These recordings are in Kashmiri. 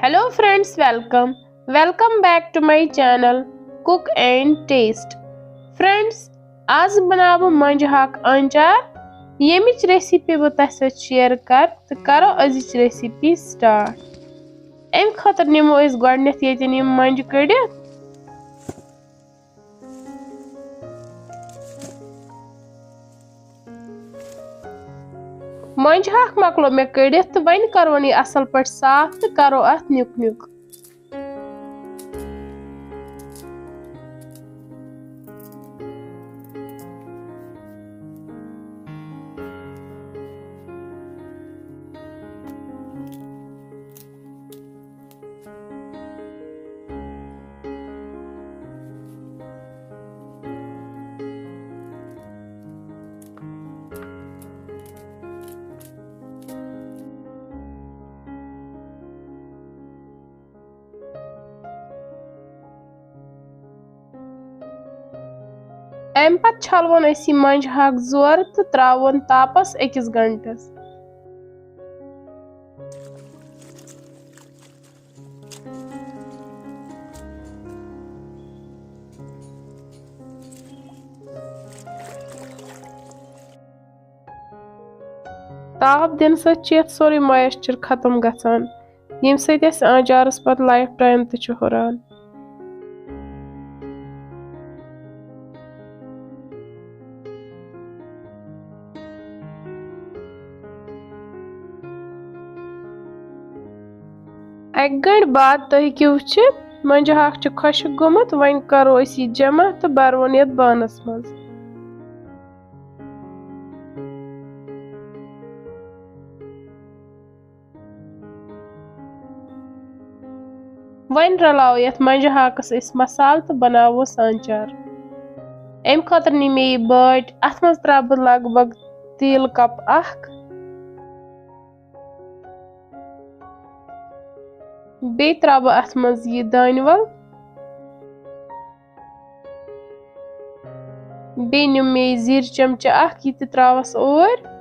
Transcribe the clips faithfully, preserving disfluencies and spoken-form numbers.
Hello friends, welcome. Welcome back to my channel Cook and Taste. Friends, آز بناوٕ بہٕ مۄنجہِ ہاکھ آنچار۔ ییٚمِچ recipe بہٕ تۄہہِ سۭتۍ share کَرٕ تہٕ کَرو أزِچ recipe start۔ اَمہِ خٲطرٕ نِمو أسۍ گۄڈٕنٮ۪تھ ییٚتٮ۪ن یِم مۄنجہِ کٔڑِتھ۔ مۄنجہِ ہاکھ مۄکلو مےٚ کٔڑِتھ تہٕ وۄنۍ کَرون یہِ اَصٕل پٲٹھۍ صاف تہٕ کَرو اَتھ نیُک نیُک۔ اَمہِ پتہٕ چھلون أسۍ یہِ مۄنجہِ ہاکھ زورٕ تہٕ ترٛاوون تاپس أکِس گھنٹس۔ تاپھ دِنہٕ سۭتۍ چھُ یَتھ سورُے moisture ختم گژھان، ییٚمہِ سۭتۍ اَسہِ آنچارَس پَتہٕ life time تہِ چھُ ہُران۔ اَکہِ گھنٛٹہٕ بعد تُہۍ ہیٚکِو وٕچھِتھ، مۄنجہِ ہاکھ چھُ خۄشٕک گوٚمُت۔ وۄنۍ کَرو أسۍ یہِ جمع تہٕ بَرون یَتھ بانَس منٛز۔ وۄنۍ رلاوو یتھ مۄنجہِ ہاکس أسۍ مسالہٕ تہٕ بناووس آنچار۔ امہِ خٲطرٕ نی مےٚ یہِ بٲٹۍ، اتھ منٛز ترٛاوٕ بہٕ لگ بگ تیٖل cup اکھ۔ بیٚیہِ ترٛاوٕ بہٕ اتھ منٛز یہِ دانہِ ول۔ بیٚیہِ نیوٗ مےٚ یہِ زِرۍ چمچہٕ اکھ، یہِ تہِ ترٛاوَس اوٗرۍ۔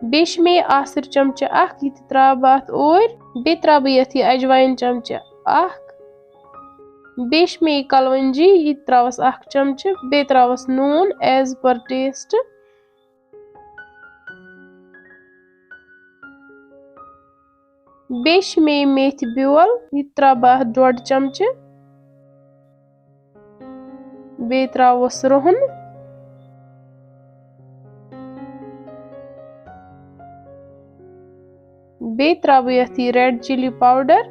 بیٚیہِ چھِ مےٚ یہِ آسٕرۍ چمچہٕ اکھ، یہِ تہِ ترٛاوٕ بہٕ اَتھ اوٗرۍ۔ بیٚیہِ ترٛاوٕ بہٕ یَتھ یہِ اجوایِن چمچہٕ اکھ۔ بیٚیہِ چھِ مےٚ یہِ کلونجی، یہِ تہِ ترٛاوَس اکھ چمچہٕ۔ بیٚیہِ ترٛاوَس نوٗن as per taste۔ بیٚیہِ چھِ مےٚ یہِ میتھِ بیول، یہِ ترٛاوٕ بہٕ اَتھ ڈۄڈ چمچہٕ۔ بیٚیہِ ترٛاووس رُہُن۔ بیٚیہِ ترٛاوٕ بہٕ یَتھ یہِ red chilli powder۔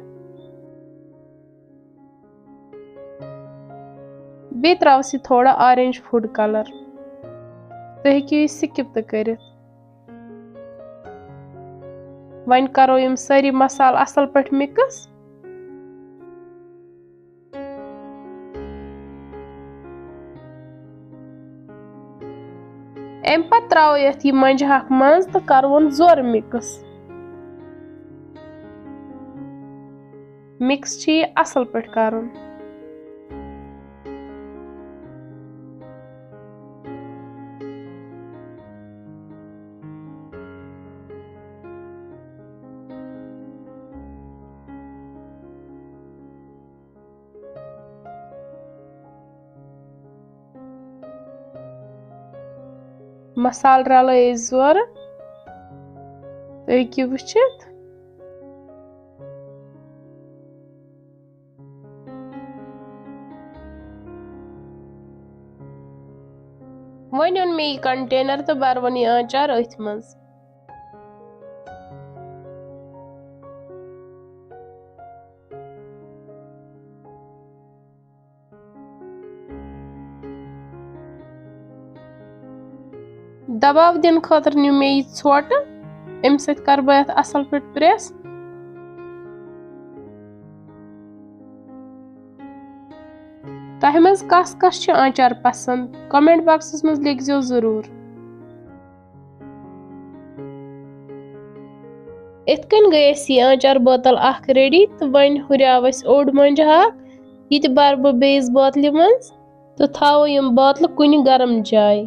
بیٚیہِ ترٛاوَس یہِ تھوڑا orange food colour۔ تُہۍ ہیٚکِو یہِ skip تہِ کٔرِتھ۔ وۄنۍ کَرو یِم سٲری مسالہٕ اَصٕل پٲٹھۍ mix۔ اَمہِ پَتہٕ ترٛاوو یَتھ یہِ مۄنجہِ ہاکھ منٛز تہٕ کَرون زورٕ mix۔ Mix چھُ یہِ اَصٕل پٲٹھۍ کَرُن۔ مسالہٕ رلٲے أسۍ زورٕ۔ تُہۍ ہیٚکِو وٕچھِتھ۔ وۄنۍ اوٚن مےٚ یہِ container تہٕ بَروُن یہِ آنچار أتھۍ منٛز۔ دباو دِنہٕ خٲطرٕ نیوٗ مےٚ یہِ ژھوٹہٕ، اَمہِ سۭتۍ کَرٕ بہٕ یَتھ اَصٕل پٲٹھۍ press۔ تۄہہِ منٛز کَس کَس چھُ آنچار پسنٛد؟ Comment boxس منٛز لیکھزیو ضروٗر۔ اِتھ کٔنۍ گٔے اَسہِ یہِ آنچار بٲتل اکھ ready تہٕ وۄنۍ ہُریو اَسہِ اوٚڑ مۄنجہِ ہاکھ۔ یہِ تہِ بَرٕ بہٕ بیٚیِس بٲتلہِ منٛز تہٕ تھاوو یِم بٲتلہٕ کُنہِ گرم جایہِ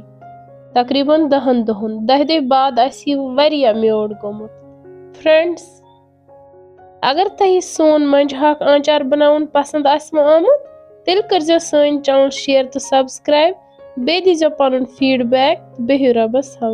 تقریباً دَہن دۄہَن۔ دَہہِ دۄہہِ بعد آسہِ یہِ واریاہ میوٗٹھ گوٚمُت۔ Friends، اگر تۄہہِ سون مۄنجہِ ہاکھ آنچار بناوُن پسند آسہِ وۄنۍ آمُت، تیٚلہِ کٔرزیو سٲنۍ channel share تہٕ subscribe۔ بیٚیہِ دیٖزیو پنُن feedback۔ بِہِو رۄبس حوالہٕ۔